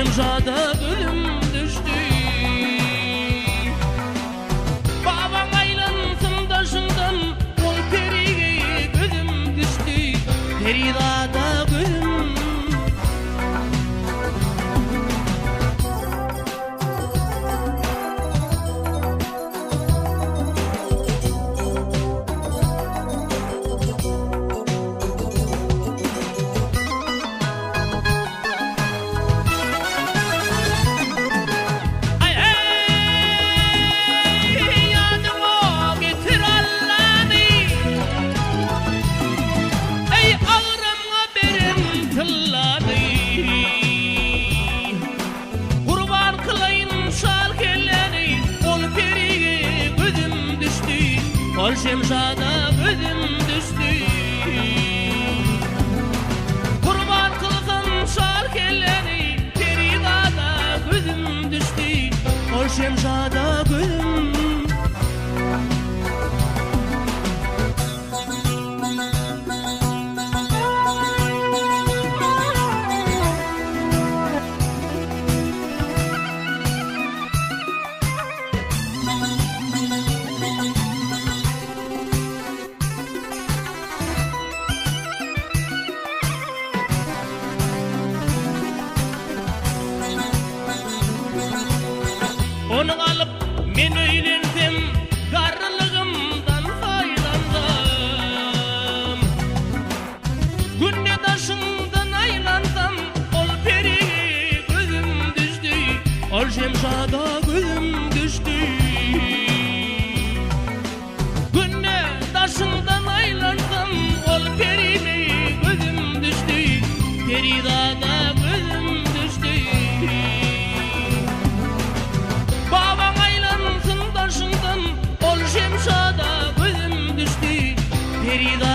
şemşada gözüm düşdi. Babaň aýlansyn daşyňdan, ol perige gözüm düşdi. Perizada gözüm. Aý eý ýadyňa getir Allany Eý agramyňa beren tyllany Gurban kylaýyn şal kelläni Ol perige gözüm düşdi Ol şemşada gözüm düşdi. Gurban kylsam şal kelläni Perizada gözüm düşdi Ol şemşada gözüm. Ony alyp men öýlensem, garrylygymdan saýlansam. Günde daşyňdan aýlansam, ol perige gözüm düşdi, ol şemşada gözüm düşdi. Günde daşyňdan aýlansam, ol perime gözüm düşdi, perizada gözüm düşdi. Babaň aýlansyn daşyňdan, ol şemşada gözüm düşdi, perizada.